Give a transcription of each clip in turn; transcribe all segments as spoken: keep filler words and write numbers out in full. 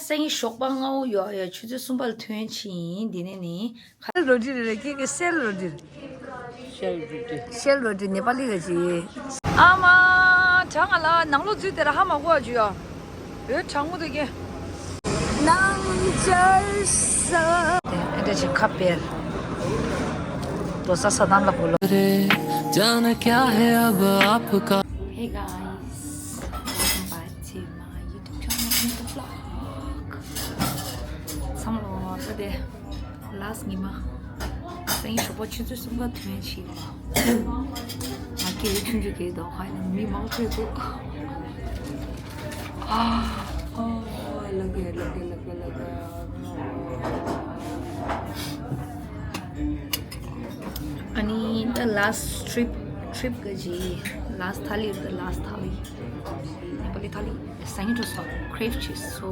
སང་ཉིན་ཞོགས་པ་སྔ་པོ་ཡོད་ཡ། ཆུ་ཚོད་གསུམ་པ་ལ་ཐོན་ཕྱིན་ཡིན། འདི་ནས་ནི་ཁ་ལ་རོ་ཏི་རེད། ཁྱེད་ཀྱི་སེལ་རོ་ཏི་རེད། ཤེལ་རོ་ཏི། ཤེལ་རོ་ཏི་ནེ་པ་ལི་ག་ཅི། ཨ་མ། གྲང་ང་ལ་ནང་ལོགས་འཛུལ་དེ་ར་ཧ་མ་གོ་བ་ཅུ་ཡ། འོད་གྲང་མོ་འདུག་གི། ནང་ཅར་ས། དེ་ཨེ་འདྲ་ཅིག་ཁ་པེར། དོ་ས་ས་དམ་ལ་བུ་ལོ། जाना क्या है अब आपका। Hey guys, welcome back to my YouTube channel, Meet the Vlog. ཚང་མ་ལོ་ད་དེ་ལཱ་སི་ཊི་ཉི་མ། སང་ཉིན་ཞོགས་པ་ཆུ་ཚོད་གསུམ་ཀ་ཐོན་ཕྱིན་པ། ང་སྐད་ཆུང་ཆུང་གི་འདུག་ཧ་ནི་མི་མང་པོ་འདུག་ཨ། ཨ། ལགས་ཀྱི་ལགས་ཀྱི་ལགས་ཀྱི་ལགས་ཀྱི། ཨ་ནི་the last trip, trip ག་ཅི། ལཱ་སི་ཊི་ཐ་ལི། the last ཐ་ལི། ནེ་པ་ལི་ཐ་ལི། སང་ཉིན་འགྲོ་སོང་། Crave cheese, so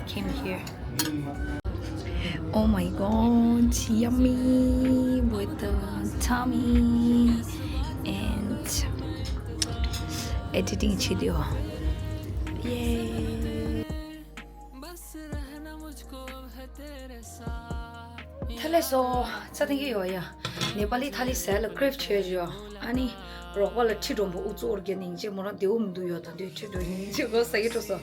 came here. Oh my god, yummy with the tummy and editing བྱེད་དུས། Yay. ཐ་ལེ་སོ། ཚ་ཐེངས་ཀྱི་ཡོད་ཡ། ནེ་པ་ལི་ཐ་ལི་ཟས་ལ་ཀྲེབ་བྱས་ཡོད། ཨ་ནི་རོགས་པ་ལ་ཁྲི་སྒྲོམ་པོ་ཨུ་ཚུགས་རྒྱ་ནིང་ཅེ་མོ་རང་བདེ་བོ་མི་འདུག་ཡོད་ད་འདོད་ཁྲི་སྒྲོམ་ནིང་ཅེ་གོ་ས་ཡི་འགྲོ་སོ།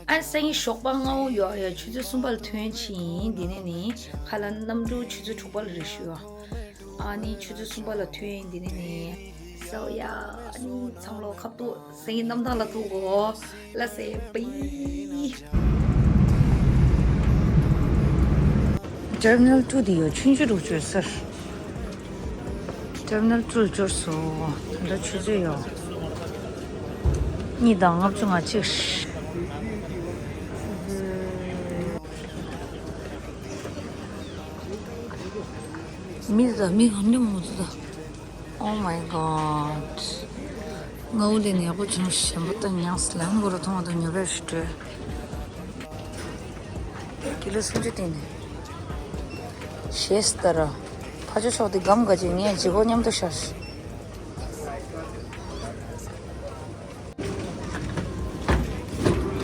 ཨ་སང་ཉིན་ཞོགས་པ་སྔ་པོ་ཡོད་ཡ། ཆུ་ཚོད་གསུམ་པ་ལ་ཐོན་ཕྱིན་ཡིན། འདི་ནས་ནི་ཁ་ལ་གནམ་གྲུ་ཆུ་ཚོད་དྲུག་པ་ལ་རེ་ཞུ་ཡ། ཨ་ནི་ཆུ་ཚོད་གསུམ་པ་ལ་ཐོན་ཡིན། འདི་ནས་ནི། སོ་ཡ། ཨ་ནི་ཚང་མ་ལོ་ཁ་ཐུག་སེང་གནམ་ཐང་ལ་ཐུག་གོ། ལ་སེ་པི། ཊར་མི་ནལ་ཊུ་དེ་ཡོད་ཆུང་ཆུང་རུ་བཅོས་ཟེར། ཊར་མི་ནལ་ཊུ་ལ་འབྱོར་སོང་། ད་ལྟ་ཆུ་ཚོད་ཡོད། གཉིས་དང་ལྔ་བཅུ་ང་གཅིག་མི་ད་མི་གང་འདྲ་མོ་ད། Oh my god. ང་འུ་ལེ་ནས་ཡག་པོ་བྱུང་། ཞེན་པ་ད་ཉག་སི་ལན་གོ་ར་མཐོང་བ་དང་ཉོ་བས་ཞུ་སྤྲོད། ཀི་ལོ་སུམ་ཅུ་སྟེང་ནས། ཞེས་ལྟར། ཕ་ཆོ་ཤོག་དེ་སྒམ་ག་ཅིག་ངས་ལྗིད་ཁོག་མཉམ་དུ་ཤར།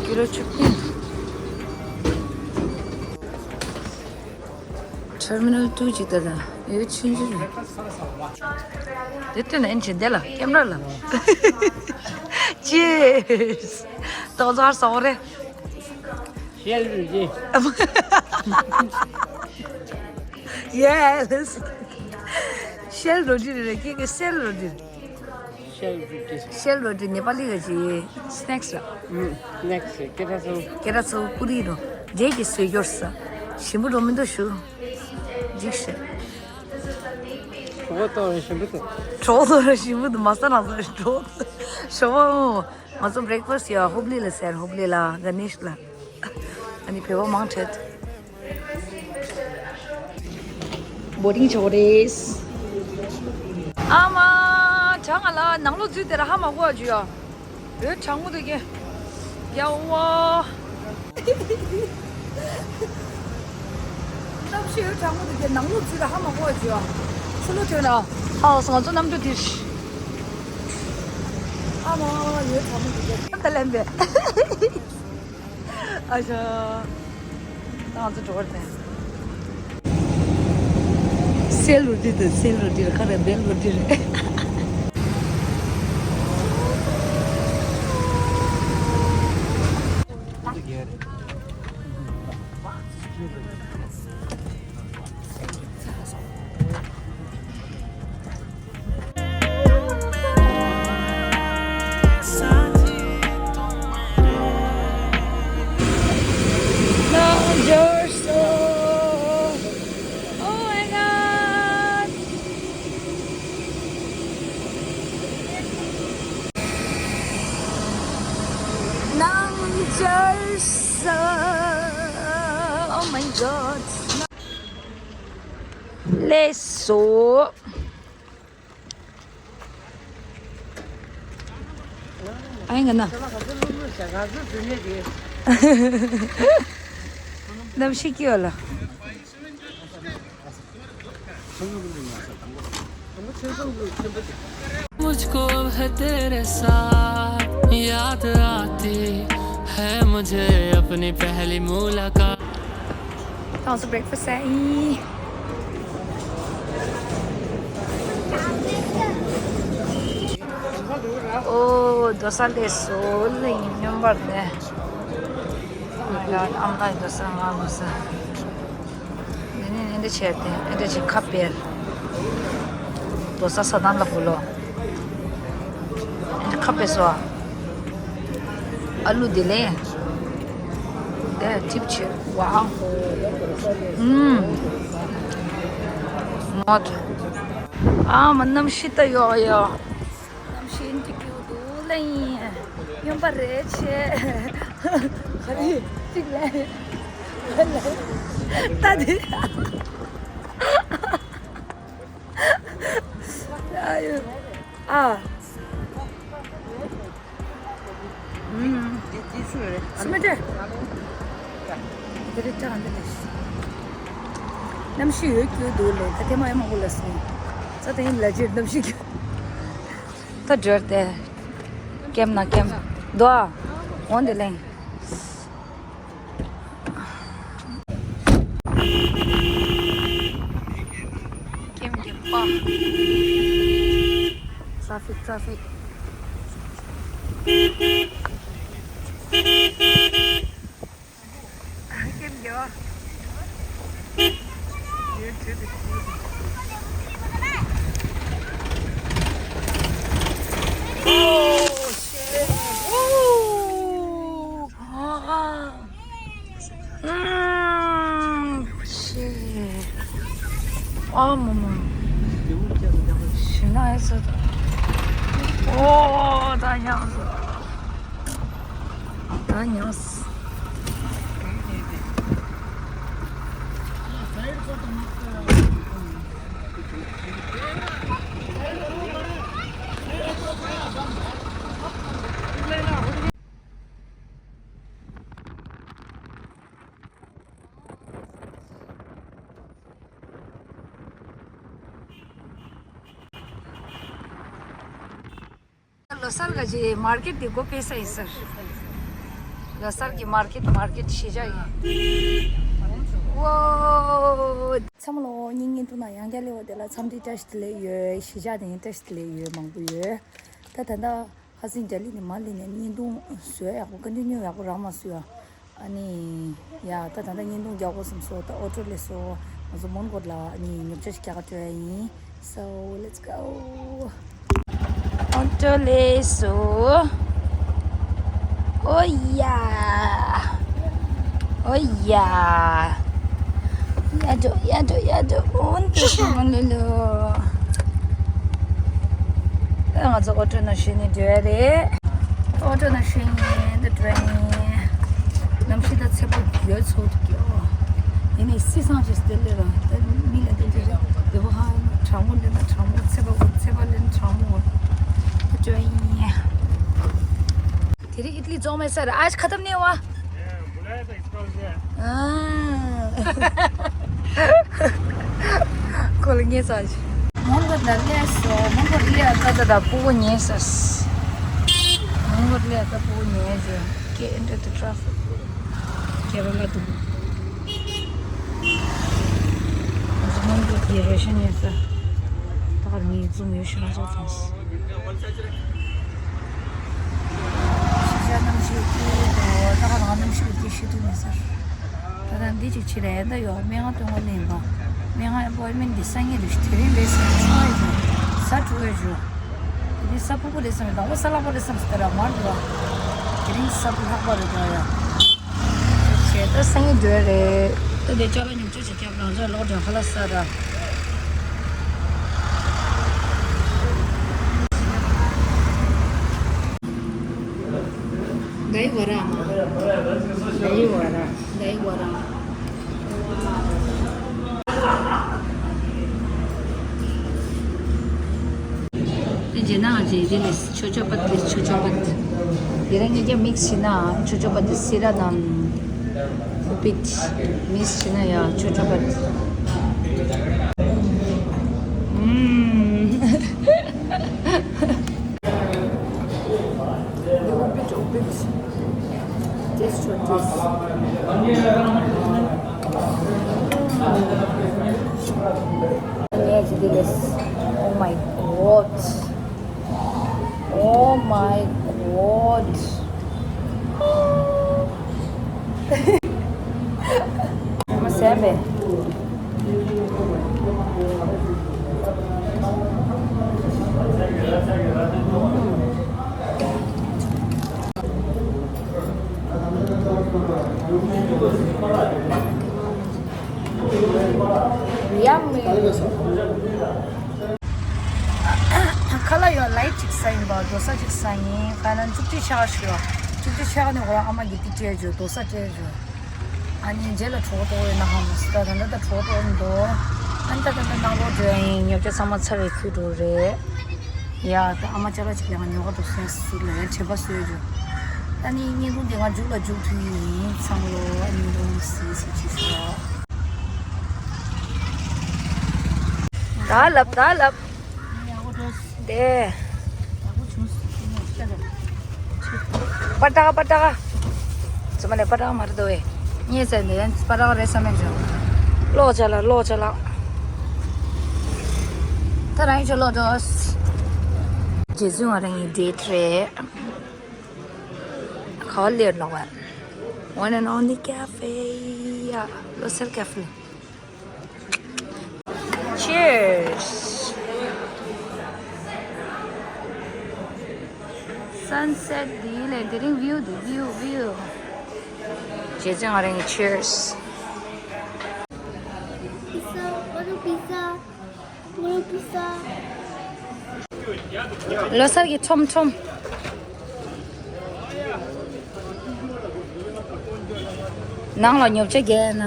ཀི་ལོ་བཅུ་བདུན། ཊར་མི་ནལ་ཊུ་ཅིག་ད་ད་ཡོད་ཆུང་ཆུང་རེད། དེ་ཐོན་ན་ཨེན་ཆེ་དེ་ལ་ཀེམ་ར་ལ། Cheers. ཏོག་ཙམ་ཧར་སོང་རེད། ཤེལ་རུ་ཅི། Yes. ཤེལ་རོ་ཏི་རེད། ཀྱེ་ཀྱེ་སེལ་རོ་ཏི། ཤེལ་རོ་ཏི། ཤེལ་རོ་ཏི་ནེ་པ་ལི་ག་ཅི་སི་ནེག་སི་ར། ཨུམ། སི་ནེག་སི་སྐད་གྲགས་ཚོ། སྐད་གྲགས་ཚོ་པུ་རི་རོ། རྗེས་ཀྱི་བཟོས་སྐྱོར་ས། ཞིམ་པོ་འགྲོ་མི་འདུག་ཞུ། འཇིགས་ཤིག་གྲོགས་ཏོ་ར་ཞིམ་པོ་འདུག་གྲོགས་ཏོ་ར་ཞིམ་པོ་འདུག་མ་ས་ནང་ས་གྲོགས་ཞོ་བ། ང་ཚོ་བྷི་རེག་ཕ་སི་ཡ་ཧུབ་ལི་ལ་ཟེར། ཧུབ་ལི་ལ་ག་ནིཤ་ལ། ཨ་ནི་བོད་པ་མང་ཁྲེད། བོ་ཊིང་བྱེད་དགོས་རེད། ཨ་མ། གྲང་ང་ལ་ནང་ལོགས་འཛུལ་དེ་ར་ཧ་མ་གོ་བ་ཅུ་ཡ། འོད་གྲང་མོ་འདུག་གི། ཡ་ཝ། སྟབས་ཤེས་འོད་གྲང་མོ་འདུག་གི། ནང་ལོགས་འཛུལ་དེ་ཧ་མ་གོ་བ་ཅུ་ཡ། ཆུ་ལོག་ཐོན་ན། ཧའོ་སོང་། ང་ཚོ་གནམ་གྲུ་དེ། ཨ་མ། འོད་གྲང་མོ་འདུག་གི། ད་ལན་པས། ཨ་ཤ། ང་ཚོ་འགྲོ་བར་ཐལ། སེལ་རོ་ཏི་དང་སེལ་རོ་ཏི་རེད། ཁ་རེ་བེལ་རོ་ཏི་རེད། ལགས་སོ། ཨ་ཡིན་ག་ན། གནམ་གཤིས་སྐྱིད་པ་ལ། मुझको है तेरे साथ याद आती है मुझे अपनी पहली मुलाकात। ད་ང་ཚོ་breakfast་ཟ་ཡིན། ཨོ་རྡོ་ས་ལས་སོ་ལ་ཡིན་སྨྱོན་པར་ནས། ཨ་ཡ་ཨ་མ་རྡོ་ས་ང་རྡོ་ས། ནི་ནི་འདི་བྱས་ཏེ་འདི་བྱས་ཁ་པེར། རྡོ་ས་ས་དང་ལ་བུ་ལོ། འདི་ཁ་པེ་སོ། ཨ་ལུ་དེ་ལེན། དེ་ཐིབ་ཆེ་ཝའོ། ཨུམ། མོད། ཨ་མ་གནམ་གཤིས་ད་ཡོག་ཡོག་གནམ་གཤིས་འདི་སྐྱིད་འདུག་ལེ་ཡིན། སྨྱོན་པ་རེད་ཆེ། ག་རེ་གཅིག་ལེ། ད་དེ། ཨ་ཡོ། ཨ། ཨུམ། སུ་མི་དྲན། དེ་རེད་ཀྱང་འདི་རེད། གནམ་གཤིས་ཡོད་སྐྱོ་འདུག་ལེ། ད་ཐེངས་མ་ཡང་མང་པོ་ལ་སོང་། ས་དེ་ཡིན་ལ་ཅིར་གནམ་གཤིས་སྐྱོ། ད་འགྲོར་ཏེ། ཀེམ་ན་ཀེམ། དོ། འོན་ཏེ་ལེན། ཀེམ་གྱི་པ། traffic traffic། ཀེམ་གྱི་པ། Oh, shit. Woo! Ah. Mm, shit. Oh, mama. Shit, nice. Oh, that sounds. ད་ཉོས། ལོ་གསར་ག་ཅི་མར་ཀེཊ་དེ་སྒོ་ཕྱེ་ས་ཡིན་ཟེར། ལོ་གསར་གྱི་མར་ཀེཊ་མར་ཀེཊ་གཞིས་ཆགས་ཡིན། ཝོ། ཚང་མ་ལོ་སྙིང་ཉིན་ཐུག་ན་ཡང་བསྐྱར་སླེབས་པ་དེ་ལ་འཚམས་འདྲི་བཀྲ་ཤིས་བདེ་ལེགས་ཡོད། གཞིས་ཆགས་དེ་ཡིན་བཀྲ་ཤིས་བདེ་ལེགས་ཡོད་མང་པོ་ཡོད། ད་ད་ལྟ་ཁ་སང་རྒྱ་གླིང་ནས་མར་སླེབས་ནས་བརྙན་ཐུང་བཟོས་ཡག་པོ་ཀོན་ཊི་ནིའུ་ཡག་པོ་རག་མ་སོང་ཡ། ཨ་ནི། ཡ་ད་ད་ལྟ་བརྙན་ཐུང་རྒྱག་དགོས་བསམ་སོང་། ད་ཨོ་ཊོ་སླེབས་སོང་། ང་ཚོ་མོན་གྷོ་ལ་ཨ་ནི་ཉོ་ཆ་ཞིག་རྒྱག་ག་འགྲོ་ཡ་ཡིན། So let's go. ཨོ་ཊོ་སླེབས་སོང་། ཨོ་ཡ། ཨོ་ཡ། ཡ་འགྲོ་ཡ་འགྲོ་ཡ་འགྲོ། ཨོ་འདི་སོང་ལོ་ལོ། ད་ང་ཚོ་ཨོ་ཊོ་ནང་བཞིན་ནས་འགྲོ་ཡ་རེད། ཨོ་ཊོ་ནང་བཞིན་ནས་འགྲོ་ཡ་ཡིན། གནམ་གཤིས་ད་ཚ་པོ་ཡོད་ཚོད་ཀྱི། ཡིན་ནའི་བསིལ་སང་ཅིག་སྟེར་ལེ་ར། ད་མི་ལ་དེ་འདྲ་རེད། དེ་བོ་ཧ་གྲང་མོ་ལེན་ན་གྲང་མོ། ཚ་པོ་ཚ་པོ་ལེན་ན་གྲང་མོ། འགྲོ་ཡ་ཡིན། དེ་རིང་ཨི་ཏ་ལི་རྫོང་མེད་ས་རེད། आज खत्म नहीं हुआ? बुलाया था इसका उसे। ཁོ་ལ་ངས་ས་ཅི། མོན་གྷོ་ལ་སླེབས་སོང་། མོན་གྷོ་སླེབས་ད་ད་ད་སྤུ་གུ་ཉལ་ས། མོན་གྷོ་སླེབས་ད་སྤུ་གུ་ཉལ་ས། Get into the traffic. Kerala དུ། ང་ཚོ་མོན་གྷོ་གི་རེ་ཤན་ཉལ་ས། ད་གར་མི་འཛོམས་ཡོད་ཤི་ན་ཚོགས་ཐོངས། གཞིས་ཆགས་གནམ་གཤིས་སྐྱིད་འདུག་ད་ག་རང་གནམ་གཤིས་སྐྱིད་ཤི་ཐུབ་མི་ཟེར། ད་ལྟ་འདི་ཅིག་ཕྱི་ལ་ཡན་ད་ཡོད། སྨན་ཁང་སྟོན་གོ་ལེན་པ། སྨན་ཁང་ཨེ་པོ་ཡིན་མེན་ཊི་འདི་སང་ཉིན་རེད། དེ་རིང་རེད་ཟེར་ཆུང་བ་ཡོད། གཟའ་དྲུག་པའི་ཞུ། དེ་རིང་གཟའ་ཕུར་བུ་རེད་བསམ། དང་པོ་གཟའ་ལྷག་པ་རེད་བསམ་ཟེར་ད་ར་མར་འགྲོ། དེ་རིང་གཟའ་ཕུར་ལྷག་པ་རེད་འགྲོ་ཡ། བྱས་ད་སང་ཉིན་འགྲོ་ཡ་རེད། ད་དེ་ཅ་ལག་ཉོ་ཆ་ཞིག་རྒྱབ། རང་ཅག་ལོག་འགྲོ་ཁ་ལག་ཟ་ར། दही वड़ा आमा। दही वड़ा। दही वड़ा। དེ་རྗེས་ན་རྗེས་དེ་ལས་ཆོ་ཆོ་པད། དེ་ཆོ་ཆོ་པད། དེ་རིང་ངེད་ཀྱི་མིག་སི་ན་ཆོ་ཆོ་པད་སི་ར་དང་། ཨུ་པིད། མིག་སི་ན་ཡ་ཆོ་ཆོ་པད། ཨུམ། འདི་ཨུ་པིད་ཨུ་པིད། Yes, it is. Oh my God. Oh my God. Must have it. Yummy. ཁ་ལག་ཡོད་ལའི་ཅིག་ཟ་ཡིན་པ། རྡོ་ས་ཅིག་ཟ་ཡིན། ཁ་ལག་བཅུ་གཅིག་ཆགས་ཤོག་བཅུ་གཅིག་ཆགས་ནས་ཁོ་རང་ཨ་མ་གི་ཏི་སྤྲད་བྱོས། རྡོ་ས་སྤྲད་བྱོས། ཨ་ནི་རྗེས་ལ་གྲོགས་གཏོགས་ཡོད་ན་ཧ་མ་སི་ད་ད་ད་ད་གྲོགས་གཏོགས་འདུག་ཨ་ནི་ད་ད་ད་ནང་ལོགས་འགྲོ་ཡིན། ཉོ་ཆ་ཚང་མ་ཚར་བའི་ཁུལ་འགྲོ་རེད། ཡ་ད་ཨ་མ་ཅ་ལག་ཅིག་ལས་ང་ཉོ་ག་འགྲོ་སོང་ཟུར་ལ་ཡ་དྲན་པ་གསོས་བྱོས། ད་ནི་བརྙན་ཐུང་འདི་ང་མཇུག་ལ་མཇུག་ཐུག་ཡིན། ཚང་མ་ལོ་བརྙན་ཐུང་གཟིགས་གཟིགས་བྱེད་ཤོག་ད་ལབ་ད་ལབ། དེ། པ་ཏྲ་པ་ཏྲ། ཚོ་མ་ནས་པ་ཏྲ་མ་རེད་དོ་བས། ངས་ཟེར་ནས་པ་ཏྲ་རེད་བསམ་མེད་བྱུང་། ལོག་ཅ་ལག་ལོག་ཅ་ལག་ད་རང་ཡིན་ཆོ་ལོག་འགྲོ། རྗེ་བཙུན་ང་རང་ཡིན་ཌེ་ཊི་རེད། ག་བ་ལེར་ནོག་བ། One and only cafe. Yeah, Loisel Cafe. Cheers. Sunset འདི་ལས་དེ་རིང་view འདི་view view. རྗེ་བཙུན་ང་རང་གི་cheers. Pizza, what a pizza. ལོ་གསར་གྱི་ཁྲོམ་ཁྲོམ། ནང་ལ་ཉོ་ཆ་རྒྱག་ན།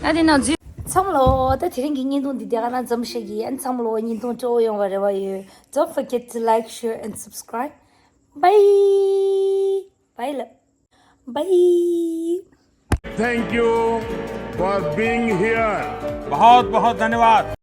ཨ་དེ་ནང་འཛུལ། ཚང་མ་ལོ་ད་དེ་རིང་གི་བརྙན་ཐུང་འདི་དེ་ག་ན་མཚམས་བཞག་གི་ཡིན། ཚང་མ་ལོ་བརྙན་ཐུང་སྤྲོ་པོ་ཡོང་བ་རེ་བ་ཡོད། Don't forget to like, share and subscribe. Bye. Bye. Bye. Thank you for being here. बहुत बहुत धन्यवाद।